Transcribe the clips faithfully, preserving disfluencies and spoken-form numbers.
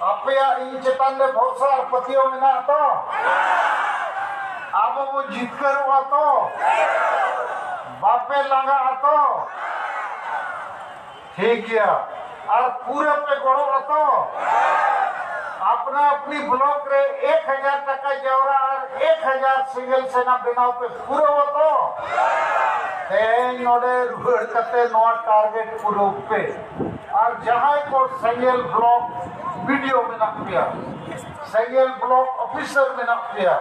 ᱟᱯᱮᱭᱟᱜ ᱤᱧ ᱪᱮᱛᱟᱱ ᱨᱮ ᱵᱷᱚᱨᱥᱟ ᱟᱨ ᱯᱟᱹᱛᱭᱟᱹᱣ ᱢᱮᱱᱟᱜ ᱛᱚ? ᱟᱵᱚ ᱵᱚ ᱡᱤᱛᱠᱟᱹᱨᱚᱜᱼᱟ ᱛᱚ? ᱵᱟᱯᱮ ᱞᱟᱸᱜᱟᱜᱼᱟ ᱛᱚ? ᱴᱷᱤᱠ ᱜᱮᱭᱟ᱾ ᱟᱨ ᱯᱩᱨᱟᱹ ᱯᱮ ᱜᱚᱲᱚᱜᱼᱟ ᱛᱚ? ᱟᱯᱱᱟ ᱟᱯᱱᱤ ᱵᱞᱚᱠ ᱨᱮ ᱮᱠ ᱦᱟᱡᱟᱨ ᱴᱟᱠᱟ ᱡᱟᱣᱨᱟ ᱟᱨ ᱮᱠ ᱦᱟᱡᱟᱨ ᱥᱮᱸᱜᱮᱞ ᱥᱮᱱᱟ ᱵᱮᱱᱟᱣ ᱯᱮ ᱯᱩᱨᱟᱹᱣᱟ ᱛᱚ? ᱛᱮᱦᱮᱧ ᱱᱚᱰᱮ ᱨᱩᱣᱟᱹᱲ ᱠᱟᱛᱮ ᱱᱚᱣᱟ ᱴᱟᱨᱜᱮᱴ ᱯᱩᱨᱟᱹᱣ ᱯᱮ᱾ ᱟᱨ ᱡᱟᱦᱟᱸᱭ ᱠᱚ ᱥᱮᱸᱜᱮᱞ ᱵᱞᱚᱠ ᱵᱤᱰᱤᱳ ᱢᱮᱱᱟᱜ ᱯᱮᱭᱟ, ᱥᱮᱸᱜᱮᱞ ᱵᱞᱚᱠ ᱚᱯᱷᱤᱥᱟᱨ ᱢᱮᱱᱟᱜ ᱯᱮᱭᱟ,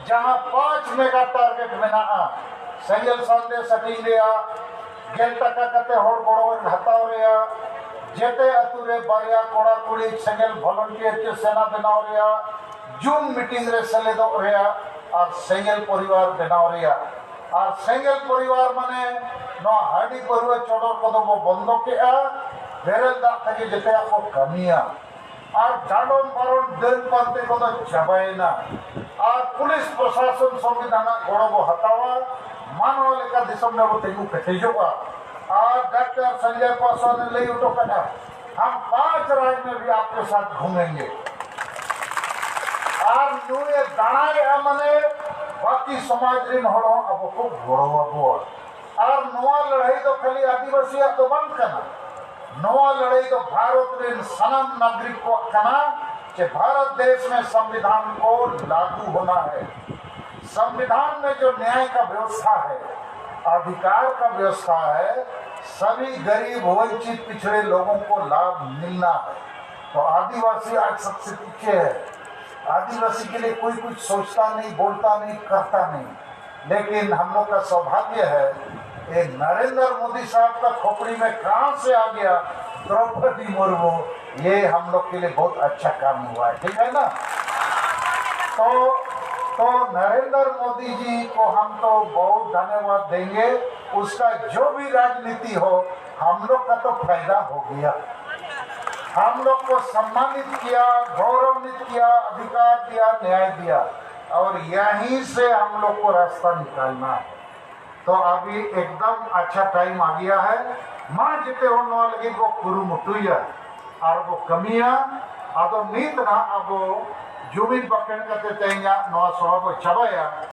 ᱡᱟᱦᱟᱸ ᱯᱟᱸᱪ ᱢᱮᱜᱟ ᱴᱟᱨᱜᱮᱴ ᱢᱮᱱᱟᱜᱼᱟ, ᱥᱮᱸᱜᱮᱞ ᱥᱟᱸᱫᱮᱥ ᱦᱟᱹᱴᱤᱧ ᱨᱮᱭᱟᱜ, ᱜᱮᱞ ᱴᱟᱠᱟ ᱠᱟᱛᱮ ᱦᱚᱲ ᱜᱚᱲᱚ ᱦᱟᱛᱟᱣ ᱨᱮᱭᱟᱜ, ᱡᱮᱛᱮ ᱟᱹᱛᱩ ᱨᱮ ᱵᱟᱨᱭᱟ ᱠᱚᱲᱟ ᱠᱩᱲᱤ ᱥᱮᱸᱜᱮᱞ ᱵᱷᱚᱞᱚᱱᱴᱤᱭᱟᱨ ᱪᱮ ᱥᱮᱱᱟ ᱵᱮᱱᱟᱣ ᱨᱮᱭᱟᱜ, ᱡᱩᱢ ᱢᱤᱴᱤᱝ ᱨᱮ ᱥᱮᱞᱮᱫᱚᱜ ᱨᱮᱭᱟᱜ, ᱟᱨ ᱥᱮᱸᱜᱮᱞ ᱯᱚᱨᱤᱵᱟᱨ ᱵᱮᱱᱟᱣ ᱨᱮᱭᱟᱜ᱾ ᱟᱨ ᱥᱮᱸᱜᱮᱞ ᱯᱚᱨᱤᱵᱟᱨ ᱢᱟᱱᱮ ᱱᱚᱣᱟ ᱦᱟᱺᱰᱤ ᱯᱟᱹᱨᱣᱟᱹ ᱪᱚᱰᱚᱨ ᱠᱚᱫᱚ ᱵᱚ ᱵᱚᱱᱫᱚ ᱠᱮᱜᱼᱟ, ᱵᱮᱨᱮᱞ ᱫᱟᱜ ᱛᱮᱜᱮ ᱡᱮᱛᱮᱭᱟᱜ ᱵᱚ ᱠᱟᱹᱢᱤᱭᱟ᱾ ᱟᱨ ᱰᱟᱸᱰᱚᱢ ᱵᱟᱨᱚᱱ ᱰᱟᱹᱱ ᱯᱟᱱᱛᱮ ᱠᱚᱫᱚ ᱪᱟᱵᱟᱭᱮᱱᱟ᱾ ᱟᱨ ᱯᱩᱞᱤᱥ ᱯᱨᱚᱥᱟᱥᱚᱱ ᱥᱚᱝᱵᱤᱫᱷᱟᱱᱟᱜ ᱜᱚᱲᱚ ᱵᱚ ᱦᱟᱛᱟᱣᱟ, ᱢᱟᱱᱣᱟ ᱞᱮᱠᱟ ᱫᱤᱥᱚᱢ ᱨᱮᱵᱚ ᱛᱤᱸᱜᱩ ᱠᱮᱴᱮᱡᱚᱜᱼᱟ᱾ ᱟᱨ ᱰᱟᱠᱛᱟᱨ ᱥᱚᱧᱡᱚᱭ ᱯᱟᱥᱣᱟᱱ ᱮ ᱞᱟᱹᱭ ᱦᱚᱴᱚ ᱠᱟᱜᱼᱟ, "ᱦᱟᱢ ᱯᱟᱸᱪ ᱨᱟᱡᱽ ᱢᱮ ᱵᱷᱤ ᱟᱯᱠᱮ ᱥᱟᱛᱷ ᱜᱷᱩᱢᱮᱝᱜᱮ᱾" ᱟᱨ ᱱᱩᱭ ᱮ ᱫᱟᱬᱟᱭᱮᱜᱼᱟ ᱢᱟᱱᱮ ᱵᱟᱹᱠᱤ ᱥᱚᱢᱟᱡᱽ ᱨᱤᱱ ᱦᱚᱲ ᱦᱚᱸ ᱟᱵᱚ ᱠᱚ ᱜᱚᱲᱚ ᱟᱵᱚᱣᱟ᱾ ᱟᱨ ᱱᱚᱣᱟ ᱞᱟᱹᱲᱦᱟᱹᱭ ᱫᱚ ᱠᱷᱟᱹᱞᱤ ᱟᱹᱫᱤᱵᱟᱹᱥᱤᱭᱟᱜ ᱫᱚ ᱵᱟᱝ ᱠᱟᱱᱟ, ᱱᱚᱣᱟ ᱞᱟᱹᱲᱦᱟᱹᱭ ᱫᱚ ᱵᱷᱟᱨᱚᱛ ᱨᱤᱱ ᱥᱟᱱᱟᱢ ᱱᱟᱜᱚᱨᱤᱠ ᱠᱚᱣᱟᱜ ᱠᱟᱱᱟ᱾ ᱡᱮ ᱵᱷᱟᱨᱚᱛ ᱫᱮᱥ ᱢᱮ ᱥᱚᱝᱵᱤᱫᱷᱟᱱ ᱠᱚ ᱞᱟᱜᱩ ᱦᱳᱱᱟ ᱦᱟᱭ, ᱥᱚᱝᱵᱤᱫᱷᱟᱱ ᱢᱮ ᱡᱚ ᱱᱭᱟᱭ ᱠᱟ ᱵᱮᱵᱚᱥᱛᱷᱟ ᱦᱟᱭ, ᱟᱫᱷᱤᱠᱟᱨ ᱠᱟ ᱵᱮᱵᱚᱥᱛᱷᱟ ᱦᱟᱭ, ᱥᱟᱵᱷᱤ ᱜᱟᱨᱤᱵ ᱵᱚᱧᱪᱤᱛ ᱯᱤᱪᱷᱲᱮ ᱞᱚᱜᱚ ᱠᱚ ᱞᱟᱵᱷ ᱢᱤᱞᱱᱟ ᱦᱟᱭ᱾ ᱛᱚ ᱟᱹᱫᱤᱵᱟᱹᱥᱤ ᱟᱡ ᱥᱚᱵᱥᱮ ᱯᱤᱪᱷᱮ ᱦᱟᱭ, ᱟᱹᱫᱤᱵᱟᱹᱥᱤ ᱠᱮ ᱞᱤᱭᱮ ᱠᱚᱭ ᱠᱩᱪᱷ ᱥᱳᱪᱛᱟ ᱱᱟᱦᱤ, ᱵᱳᱞᱛᱟ ᱱᱟᱦᱤ, ᱠᱟᱨᱛᱟ ᱱᱟᱦᱤ᱾ लेकिन हम लोग का सौभाग्य है, ये नरेंद्र मोदी साहब का खोपड़ी में कहां से आ गया द्रौपदी मुर्मू, ये हम लोग के लिए बहुत अच्छा काम हुआ है, ठीक है ना? तो तो नरेंद्र मोदी जी को हम तो बहुत धन्यवाद देंगे। उसका जो भी राजनीति हो, हम लोग का तो फायदा हो गया। हम लोग को सम्मानित किया, गौरवान्वित किया, अधिकार दिया, न्याय दिया, और यहीं से हम लोग को रास्ता निकालना है। तो अभी एकदम अच्छा टाइम आ गया है। ᱢᱟ ᱡᱮᱛᱮ ᱦᱚᱲ ᱱᱚᱣᱟ ᱞᱟᱹᱜᱤᱫ ᱵᱚ ᱠᱩᱨᱩᱢᱩᱴᱩᱭᱟ᱾ ᱟᱨ ᱵᱚ ᱠᱟᱹᱢᱤᱭᱟ᱾ ᱟᱫᱚ ᱱᱤᱛ ᱱᱟᱦᱟᱜ ᱟᱵᱚ ᱡᱩᱢᱤᱫ ᱵᱟᱠᱷᱮᱬ ᱠᱟᱛᱮ ᱛᱮᱦᱮᱧᱟᱜ ᱱᱚᱣᱟ ᱥᱚᱵᱷᱟ ᱵᱚ ᱪᱟᱵᱟᱭᱟ᱾